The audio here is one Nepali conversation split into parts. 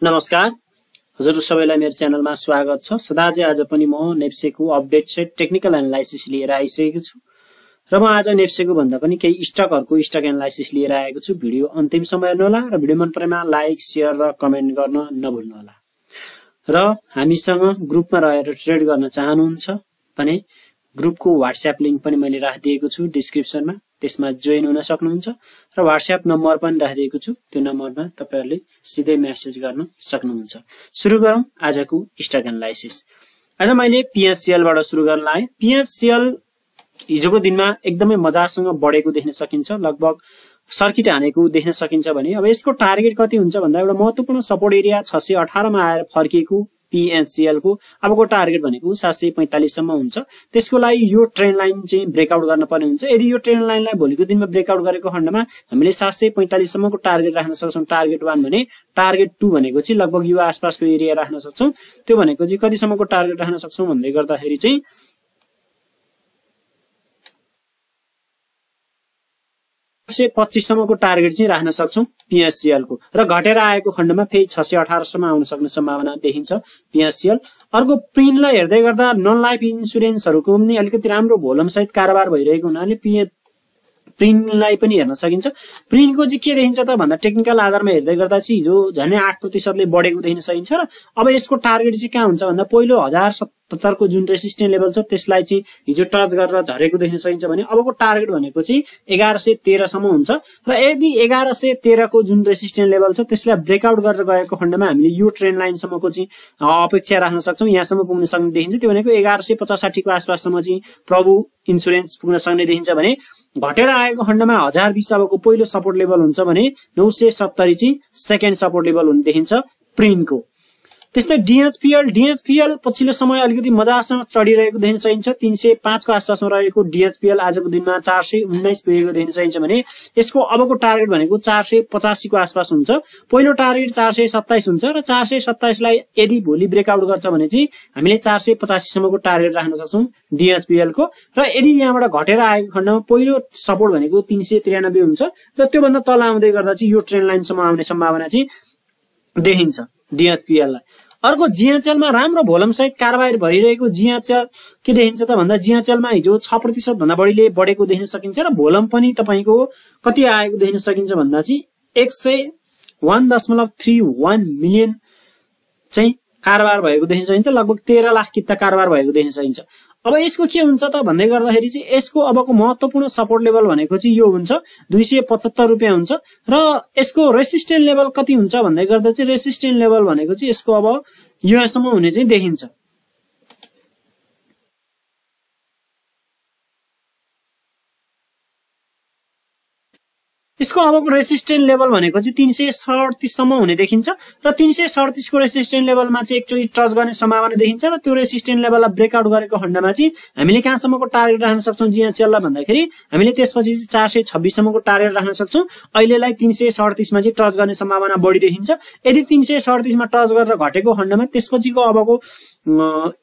नमस्कार हजुर सबैलाई मेरो च्यानलमा स्वागत छ। सदाझै आज पनि म नेप्सेको अपडेट सेट टेक्निकल एनालाइसिस लिएर आइसकेको छु र म आज नेप्सेको भन्दा पनि केही स्टकहरुको स्टक एनालाइसिस लिएर आएको छु। भिडियो अन्तिमसम्म हेर्नुहोला र भिडियो मन परेमा लाइक शेयर र कमेन्ट गर्न नभुल्नुहोला। र हामीसँग ग्रुपमा रहेर ट्रेड गर्न चाहनुहुन्छ भने ग्रुपको व्हाट्सएप लिंक पनि मैले राखिदिएको छु डिस्क्रिप्सनमा, त्यसमा जोइन हुन सक्नुहुन्छ र व्हाट्सएप नम्बर पनि राखिदिएको छु, त्यो नम्बरमा तपाईहरुले सिधै मेसेज गर्न सक्नुहुन्छ। सुरु गरौँ आजको स्टक एनालाइसिस। आज मैले पिएचसीएल बाट सुरु गर्न लागे। पिएचसीएल हिजोको दिनमा एकदमै मजासँग बढेको देख्न सकिन्छ, लगभग सर्किट हानेको देख्न सकिन्छ भने अब यसको टार्गेट कति हुन्छ भन्दा एउटा महत्त्वपूर्ण सपोर्ट एरिया 618 मा आएर फर्किएको पिएचसीएल को अबको टार्गेट भनेको 745 सम्म हुन्छ। त्यसको लागि यो ट्रेन्ड लाइन चाहिँ ब्रेकआउट गर्न पर्ने हुन्छ। यदि यो ट्रेन्ड लाइनलाई भोलिको दिनमा ब्रेकआउट गरेको खण्डमा हामीले 745 सम्मको टार्गेट राख्न सक्छौं। टार्गेट 1 भने टार्गेट 2 भनेको चाहिँ लगभग यो आसपासको एरिया राख्न सक्छौं। त्यो भनेको चाहिँ कति सम्मको टार्गेट राख्न सक्छौं भन्दै गर्दाखेरि चाहिँ 725 सम्मको टार्गेट चाहिँ राख्न सक्छौं पिएचसीएल को। र घटेर आएको खण्डमा फेरि 618 सम्म आउन सक्ने सम्भावना देखिन्छ पिएचसीएल। अर्को प्रिन्टलाई हेर्दै गर्दा नन लाइफ इन्स्योरेन्सहरुको पनि अलिकति राम्रो भोल्युम सहित कारोबार भइरहेको हुनाले प्रिन्टलाई पनि हेर्न सकिन्छ। प्रिन्टको चाहिँ के देखिन्छ त भन्दा टेक्निकल आधारमा हेर्दै गर्दा चाहिँ हिजो झनै 8% ले बढेको देखिन सकिन्छ र अब यसको टार्गेट चाहिँ कहाँ हुन्छ भन्दा पहिलो 1077 को जुन रेसिस्टेन्स लेभल छ त्यसलाई चाहिँ हिजो टच गरेर झरेको देखिन सकिन्छ भने अबको टार्गेट भनेको चाहिँ 1113 सम्म हुन्छ र यदि 1113 को जुन रेसिस्टेन्स लेभल छ त्यसलाई ब्रेकआउट गरेर गएको खण्डमा हामीले यो ट्रेन्ड लाइन सम्मको चाहिँ अपेक्षा राख्न सक्छौं। यहाँसम्म पुग्न सक्ने देखिन्छ। त्यो भनेको 1150-60 को आसपाससम्म चाहिँ प्रभु इन्स्योरेन्स पुग्न सक्ने देखिन्छ भने घटेर आएको खण्डमा 1020 अबको पहिलो सपोर्ट लेभल हुन्छ भने 970 चाहिँ सेकेन्ड सपोर्ट लेभल हुने देखिन्छ प्रिन्टको। त्यस्तै डीएचपीएल पछिल्लो समय अलिकति मजासँग चढिरहेको देखिन सकिन्छ। 305 को आसपासमा रहेको डीएचपीएल आजको दिनमा 419 पुगेको देखिन सकिन्छ भने यसको अबको टार्गेट भनेको 485 को आसपास हुन्छ। पहिलो टार्गेट 427 हुन्छ र 427 लाई यदि भोलि ब्रेकआउट गर्छ भने चाहिँ हामीले 485 सम्मको टार्गेट राख्न सक्छौं डीएचपीएल को। र यदि यहाँबाट घटेर आएको खण्डमा पहिलो सपोर्ट भनेको 393 हुन्छ र त्यो भन्दा तल आउँदै गर्दा चाहिँ यो ट्रेन्ड लाइन सम्म आउने सम्भावना चाहिँ देखिन्छ डीएचपीएल लाई। अर्को जीएचएल मा राम्रो भोल्युम सहित कारोबार भइरहेको जीएचएल के देखिन्छ त भन्दा जीएचएल मा हिजो 6% भन्दा बढीले बढेको देख्न सकिन्छ र भोल्युम पनि तपाईको कति आएको देख्न सकिन्छ भन्दा चाहिँ 101.31 मिलियन चाहिँ कारोबार भएको देख्न सकिन्छ। लगभग 13 लाख किता कारोबार भएको देख्न सकिन्छ। अब यसको के हुन्छ त भन्दै गर्दाखेरि चाहिँ यसको अबको महत्त्वपूर्ण सपोर्ट लेभल भनेको चाहिँ यो हुन्छ 275 रुपैयाँ हुन्छ र यसको रेसिस्टेन्स लेभल कति हुन्छ भन्दै गर्दा चाहिँ रेसिस्टेन्स लेभल भनेको चाहिँ यसको अब यहाँसम्म हुने चाहिँ देखिन्छ। यसको अबको रेसिस्टेन्स लेभल भनेको चाहिँ 337 सम्म हुने देखिन्छ र 337 को रेसिस्टेन्स लेभलमा चाहिँ एकचोटी टच गर्ने सम्भावना देखिन्छ र त्यो रेसिस्टेन्स लेभललाई ब्रेकआउट गरेको खण्डमा चाहिँ हामीले कहाँसम्मको टार्गेट राख्न सक्छौं जीएचएल लाई भन्दाखेरि हामीले त्यसपछि चाहिँ 426 सम्मको टार्गेट राख्न सक्छौं। अहिलेलाई 337 मा चाहिँ टच गर्ने सम्भावना बढी देखिन्छ। यदि 337 मा टच गरेर घटेको खण्डमा त्यसपछिको अबको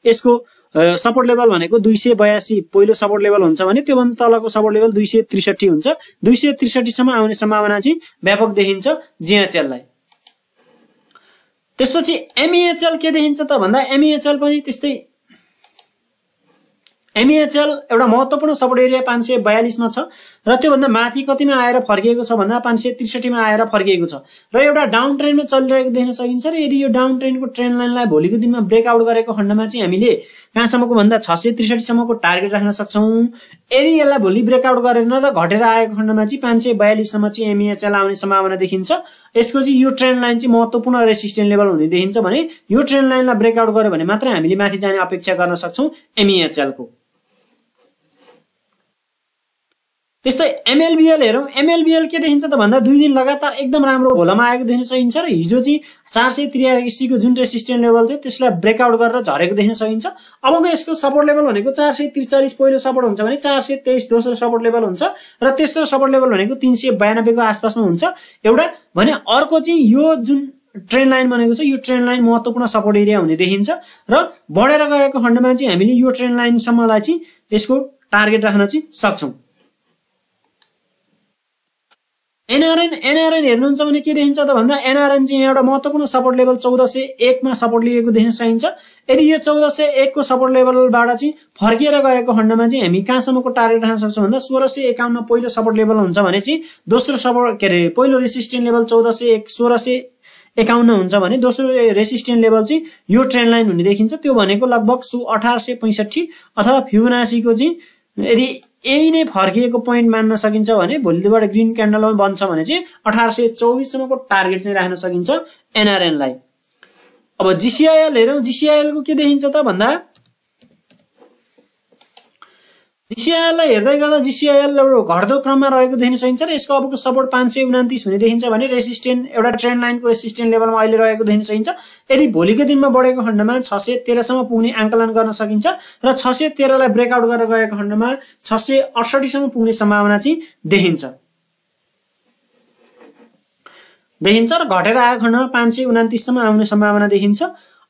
यसको सपोर्ट लेभल भनेको 282 पहिलो सपोर्ट लेभल हुन्छ भने त्यो भन्दा तलको सपोर्ट लेभल 263 हुन्छ। 263 सम्म आउने सम्भावना चाहिँ व्यापक देखिन्छ जीएचएल लाई। त्यसपछि एमईएचएल के देखिन्छ त भन्दा एमईएचएल पनि त्यस्तै। एमईएचएल एउटा महत्त्वपूर्ण सपोर्ट एरिया 542 मा छ र त्यो भन्दा माथि कतिमा आएर फर्किएको छ भन्दा 563 मा आएर फर्किएको छ र एउटा डाउन ट्रेन्डमा चलिरहेको देख्न सकिन्छ। र यदि यो डाउन ट्रेन्डको ट्रेन्ड लाइनलाई भोलिको दिनमा ब्रेकआउट गरेको खण्डमा चाहिँ हामीले कहाँसम्मको भन्दा 663 सम्मको टार्गेट राख्न सक्छौं। यदि यसलाई भोलि ब्रेकआउट गरेन र घटेर आएको खण्डमा चाहिँ 542 सम्म चाहिँ एमईएचएल आउने सम्भावना देखिन्छ। यसको चाहिँ यो ट्रेन्ड लाइन चाहिँ महत्त्वपूर्ण रेसिस्टेन्स लेभल हुने देखिन्छ भने यो ट्रेन्ड लाइनलाई ब्रेकआउट गर्यो भने मात्र हामीले माथि जाने अपेक्षा गर्न सक्छौं एमईएचएल को। त्यस्तै एमएलबीएल हेरौं। एमएलबीएल के देखिन्छ त भन्दा 2 दिन लगातार एकदम राम्रो भोल्युम आएको देखिन सकिन्छ र हिजो चाहिँ 483 को जुन रेसिस्टेन्स लेभल थियो त्यसलाई ब्रेकआउट गरेर झरेको देखिन सकिन्छ। अबको यसको सपोर्ट लेभल भनेको 443 पहिलो सपोर्ट हुन्छ भने 423 दोस्रो सपोर्ट लेभल हुन्छ र तेस्रो सपोर्ट लेभल भनेको 392 को आसपासमा हुन्छ एउटा भने। अर्को चाहिँ यो जुन ट्रेन्ड लाइन बनेको छ यो ट्रेन्ड लाइन महत्त्वपूर्ण सपोर्ट एरिया हुने देखिन्छ र बढेर गएको खण्डमा चाहिँ हामीले यो ट्रेन्ड लाइन सम्मलाई चाहिँ यसको टार्गेट राख्न चाहिँ सक्छौं। एनआरएन हेर्नुहुन्छ भने के देखिन्छ त भन्दा एनआरएन चाहिँ एउटा महत्त्वपूर्ण सपोर्ट लेभल 1401 मा सपोर्ट लिएको देख्न सकिन्छ। यदि यो 1401 को सपोर्ट लेभलबाट चाहिँ फर्किएर गएको खण्डमा चाहिँ हामी कहाँसम्मको टार्गेट राख्न सक्छौं भन्दा 1651 पहिलो सपोर्ट लेभल हुन्छ भने चाहिँ दोस्रो सपोर्ट पहिलो रेसिस्टेन्ट लेभल 1651 हुन्छ भने दोस्रो रेसिस्टेन्ट लेभल चाहिँ यो ट्रेन्ड लाइन हुने देखिन्छ। त्यो भनेको लगभग 1865 अथवा फिबोनाचीको चाहिँ यदि यही नै फर्किएको पोइन्ट मान्न सकिन्छ भने भोलिबाट ग्रीन क्यान्डलमा बन्छ भने चाहिँ 1824 सम्मको टार्गेट चाहिँ राख्न सकिन्छ एनआरएन लाई। अब जीसीआईएल हेरौं, जीसीआईएल को के देखिन्छ त भन्दा जीसीआईएल लाई हेर्दै गर्दा जीसीआईएल घट्दो क्रममा रहेको देखिन सकिन्छ र यसको अबको सपोर्ट 529 हुने देखिन्छ भने रेसिस्टेन्ट एउटा ट्रेन्ड लाइनको रेसिस्टेन्ट लेभलमा अहिले रहेको देखिन सकिन्छ। यदि भोलिको दिनमा बढेको खण्डमा 613 सम्म पुग्ने आंकलन गर्न सकिन्छ र 613 लाई ब्रेकआउट गरेर गएको खण्डमा 668 सम्म पुग्ने सम्भावना चाहिँ देखिन्छ र घटेर आएको खण्डमा 529 सम्म आउने सम्भावना देखिन्छ।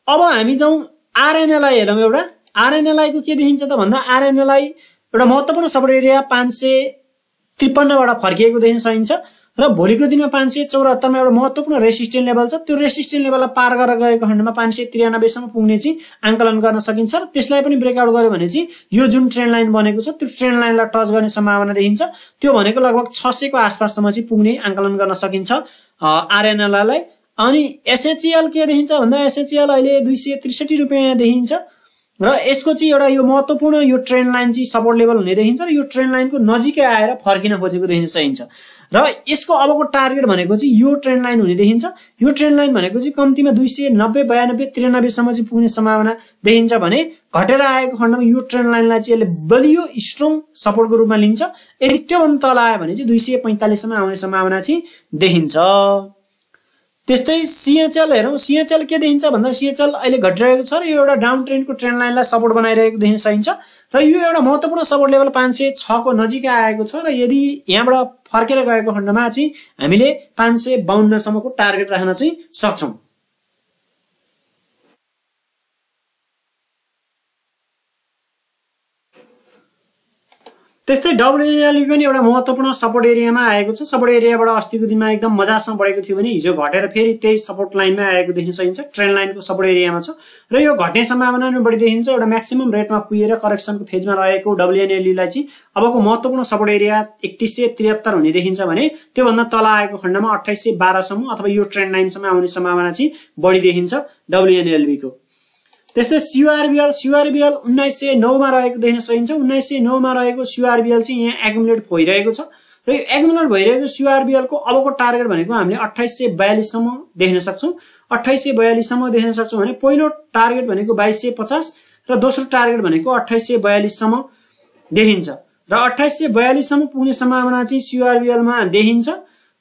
अब हामी जाउँ आरएनएलआई हेरौँ। एउटा आरएनएलआई को के देखिन्छ त भन्दा आरएनएलआई एउटा महत्त्वपूर्ण सपोर्ट एरिया 553 बाट फर्किएको देखिन सकिन्छ र भोलिको दिनमा 574 मा एउटा महत्त्वपूर्ण रेसिस्टेन्ट लेभल छ। त्यो रेसिस्टेन्ट लेभललाई पार गरेर गएको खण्डमा 593 सम्म पुग्ने चाहिँ आंकलन गर्न सकिन्छ र त्यसलाई पनि ब्रेकआउट गर्यो भने चाहिँ यो जुन ट्रेन्ड लाइन बनेको छ त्यो ट्रेन्ड लाइनलाई टच गर्ने सम्भावना देखिन्छ। त्यो भनेको लगभग 600 को आसपाससम्म चाहिँ पुग्ने आंकलन गर्न सकिन्छ आरएनएलआई लाई। अनि एसएचएल के देखिन्छ भन्दा एसएचएल अहिले 263 रुपैयाँ देखिन्छ र यसको चाहिँ एउटा यो महत्त्वपूर्ण यो ट्रेन्ड लाइन चाहिँ सपोर्ट लेभल हुने देखिन्छ र यो ट्रेन्ड लाइनको नजिकै आएर फर्किन खोजेको देखिन सकिन्छ र यसको अबको टार्गेट भनेको चाहिँ यो ट्रेन्ड लाइन हुने देखिन्छ। यो ट्रेन्ड लाइन भनेको चाहिँ कम्तीमा 290 92 93 सम्म चाहिँ पुग्ने सम्भावना देखिन्छ भने घटेर आएको खण्डमा यो ट्रेन्ड लाइनलाई चाहिँ यसले बलियो स्ट्रङ सपोर्टको रूपमा लिन्छ। यदि त्यो भन्दा तल आयो भने चाहिँ 245 सम्म आउने सम्भावना चाहिँ देखिन्छ। त्यस्तै सीएचएल हेरौं, सीएचएल के देखिन्छ भन्दा सीएचएल अहिले घटिरहेको छ र यो एउटा डाउन ट्रेन्डको ट्रेन्ड लाइनलाई सपोर्ट बनाइरहेको देखिन सकिन्छ र यो एउटा महत्त्वपूर्ण सपोर्ट लेभल 506 को नजिकै आएको छ र यदि यहाँबाट फर्केर गएको खण्डमा चाहिँ हामीले 552 सम्मको टार्गेट राख्न चाहिँ सक्छौं। त्यस्तै डब्ल्युएनएलबी पनि एउटा महत्त्वपूर्ण सपोर्ट एरियामा आएको छ। सपोर्ट एरियाबाट अस्तिको दिनमा एकदम मजासँग बढेको थियो भने हिजो घटेर फेरि त्यही सपोर्ट लाइनमै आएको देखिन सकिन्छ। ट्रेन्ड लाइनको सपोर्ट एरियामा छ र यो घट्ने सम्भावना नै बढी देखिन्छ। एउटा म्याक्सिमम रेटमा पुगेर करेक्सनको फेजमा रहेको डब्ल्युएनएलबी लाई चाहिँ अबको महत्त्वपूर्ण सपोर्ट एरिया 3173 हुने देखिन्छ भने त्यो भन्दा तल आएको खण्डमा 2812 सम्म अथवा यो ट्रेन्ड लाइन सम्म आउने सम्भावना चाहिँ बढी देखिन्छ डब्ल्युएनएलबी को। त्यस्तै सीआरबीएल 1909 मा रहेको देखिन सकिन्छ। 1909 मा रहेको सीआरबीएल चाहिँ यहाँ एक्युमुलेट भइरहेको छ र यो एक्युमुलेट भइरहेको सीआरबीएल को अबको टार्गेट भनेको हामीले 2842 सम्म देख्न सक्छौं। 2842 सम्म देख्न सक्छौं भने पहिलो टार्गेट भनेको 2250 र दोस्रो टार्गेट भनेको 2842 सम्म देखिन्छ र 2842 सम्म पुग्ने सम्भावना चाहिँ सीआरबीएल मा देखिन्छ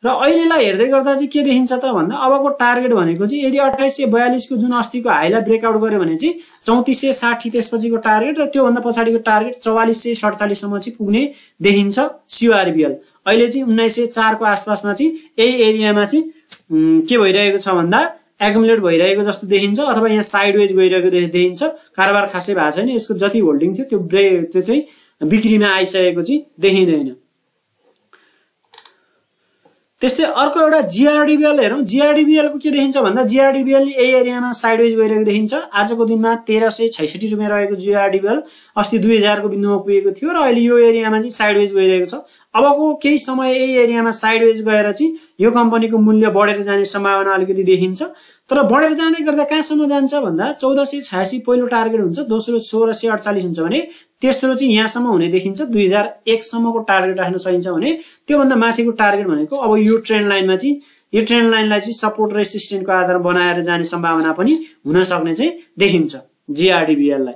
र अहिलेलाई हेर्दै गर्दा चाहिँ के देखिन्छ त भन्दा अबको टार्गेट भनेको चाहिँ यदि 2842 को जुन अस्तिको हाईलाई ब्रेकआउट गर्यो भने चाहिँ 3460 त्यसपछिको टार्गेट र त्यो भन्दा पछाडीको टार्गेट 4447 सम्म चाहिँ पुग्ने देखिन्छ सीआरबीएल। अहिले चाहिँ 1904 को आसपासमा चाहिँ यही एरियामा चाहिँ के भइरहेको छ भन्दा एक्युमुलेट भइरहेको जस्तो देखिन्छ अथवा यहाँ साइडवेज गइरहेको देखिन्छ। कारोबार खासै भएको छैन। यसको जति होल्डिङ थियो त्यो चाहिँ बिक्रीमा आइसकेको चाहिँ देखिदैन। त्यस्तै अर्को एउटा जीआरडीबीएल हेरौं। जीआरडीबीएल को के देखिन्छ भन्दा जीआरडीबीएल यही एरियामा साइडवेज गइरहेको देखिन्छ। आजको दिनमा 1366 रुपैयाँ रहेको जीआरडीबीएल अस्ति 2000 को बिन्दुमा पुगेको थियो र अहिले यो एरियामा चाहिँ साइडवेज गइरहेको छ। अबको केही समय यही एरियामा साइडवेज गएर चाहिँ यो कम्पनीको मूल्य बढेर जाने सम्भावना अलिकति देखिन्छ। तर बढेर जाँदै गर्दा कहाँसम्म जान्छ भन्दा 1486 पहिलो टार्गेट हुन्छ, दोस्रो 1648 हुन्छ भने तेस्रो चाहिँ यहाँसम्म हुने देखिन्छ। 2001 सम्मको टार्गेट राख्न सकिन्छ भने त्यो भन्दा माथिको टार्गेट भनेको अब यो ट्रेन्ड लाइनमा चाहिँ यो ट्रेन्ड लाइनलाई चाहिँ सपोर्ट रेसिस्टेन्टको आधारमा बनाएर जाने सम्भावना पनि हुन सक्ने चाहिँ देखिन्छ जीआरडीबीएल लाई।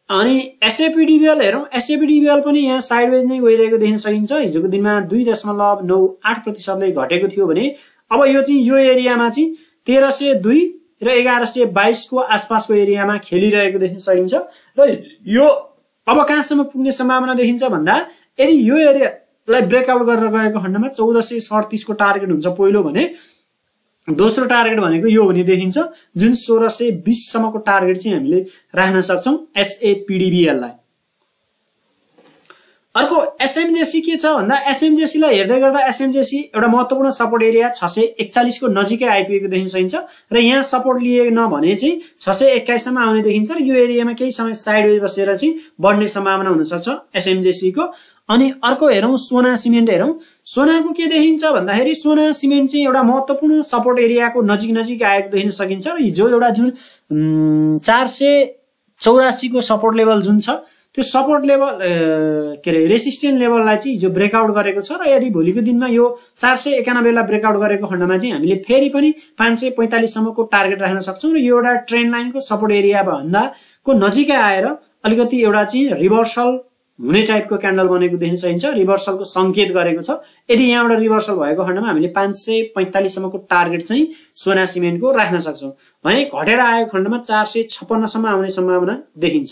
अनि एसएपीडीबीएल हेरौं। एसएपीडीबीएल पनि यहाँ साइडवेज नै गइरहेको देखिन सकिन्छ। हिजोको दिनमा 2.98% ले घटेको थियो भने अब यो चाहिँ यो एरियामा चाहिँ 1302 र 1122 को आसपासको एरियामा खेलिरहेको देखिन सकिन्छ र यो अब कहाँसम्म पुग्ने सम्भावना देखिन्छ भन्दा यदि यो एरियालाई ब्रेकआउट गरेर गएको खण्डमा 1437 को टार्गेट हुन्छ पहिलो भने दोस्रो टार्गेट भनेको यो हुने देखिन्छ जुन 1620 सम्मको टार्गेट चाहिँ हामीले राख्न सक्छौं एसएपीडीबीएल लाई। अर्को एसएमजेसी के छ भन्दा एसएमजेसी लाई हेर्दै गर्दा एसएमजेसी एउटा महत्त्वपूर्ण सपोर्ट एरिया 641 को नजिकै आइपुगेको देखिन सकिन्छ र यहाँ सपोर्ट लिएन भने चाहिँ 621 सम्म आउने देखिन्छ र यो एरियामा केही समय साइडवेज बसेर चाहिँ बढ्ने सम्भावना हुन सक्छ एसएमजेसी को। अनि अर्को हेरौं सोना सिमेन्ट हेरौं। सोनाको के देखिन्छ भन्दाखेरि सोना सिमेन्ट चाहिँ एउटा महत्त्वपूर्ण सपोर्ट एरियाको नजिक आएको देखिन सकिन्छ र हिजो एउटा जुन 484 को सपोर्ट लेभल जुन छ त्यो सपोर्ट लेभल रेसिस्टेन्ट लेभललाई चाहिँ हिजो ब्रेकआउट गरेको छ र यदि भोलिको दिनमा यो 491 लाई ब्रेकआउट गरेको खण्डमा चाहिँ हामीले फेरि पनि 545 सम्मको टार्गेट राख्न सक्छौं र यो एउटा ट्रेन्ड लाइनको सपोर्ट एरिया भन्दा को नजिकै आएर अलिकति एउटा चाहिँ रिभर्सल हुने टाइपको क्यान्डल बनेको देखिन सकिन्छ, रिभर्सलको संकेत गरेको छ। यदि यहाँबाट रिभर्सल भएको खण्डमा हामीले 545 सम्मको टार्गेट चाहिँ सोना सिमेन्टको राख्न सक्छौं भने घटेर आएको खण्डमा 456 सम्म आउने सम्भावना देखिन्छ।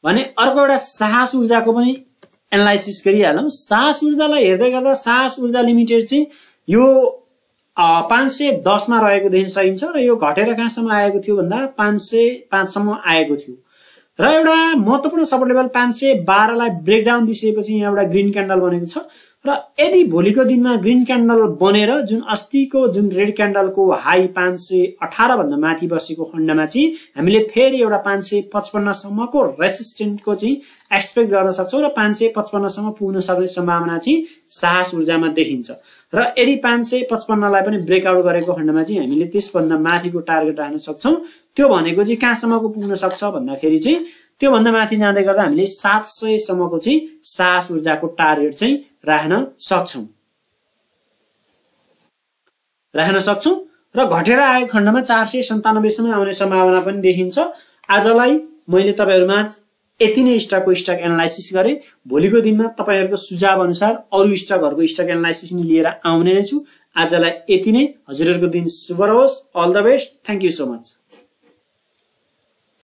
भने अर्को एउटा साहस ऊर्जाको पनि एनालाइसिस गरिहालौं। साहस ऊर्जालाई हेर्दै गर्दा साहस ऊर्जा लिमिटेड चाहिँ यो 510 मा रहेको देखिन सकिन्छ र यो घटेर कहाँसम्म आएको थियो भन्दा 505 सम्म आएको थियो र एउटा महत्त्वपूर्ण सपोर्ट लेभल 512 लाई ब्रेकडाउन दिइसकेपछि यहाँ एउटा ग्रीन क्यान्डल बनेको छ र यदि भोलिको दिनमा ग्रीन क्यान्डल बनेर जुन अस्तिको जुन रेड क्यान्डलको हाई 518 भन्दा माथि बसेको खण्डमा चाहिँ हामीले फेरि एउटा 555 सम्मको रेसिस्टेन्टको चाहिँ एक्सपेक्ट गर्न सक्छौं र 555 सम्म पुग्न सक्ने सम्भावना चाहिँ साहस ऊर्जामा देखिन्छ र यदि 555 लाई पनि ब्रेकआउट गरेको खण्डमा चाहिँ हामीले त्यसभन्दा माथिको टार्गेट राख्न सक्छौं। त्यो भनेको चाहिँ कहाँसम्मको पुग्न सक्छ भन्दाखेरि चाहिँ त्यो भन्दा माथि जाँदै गर्दा हामीले 700 सम्मको चाहिँ साहस ऊर्जाको टार्गेट चाहिँ राख्न सक्छौं र घटेर आएको खण्डमा 497 सम्म आउने सम्भावना पनि देखिन्छ। आजलाई मैले तपाईहरुमा यति नै स्टकको स्टक एनालाइसिस गरे। भोलिको दिनमा तपाईहरुको सुझाव अनुसार अरु स्टकहरुको स्टक एनालाइसिस नि लिएर आउने नै छु। आजलाई यति नै। हजुरहरुको दिन शुभ रहोस्। All the best. Thank you so much.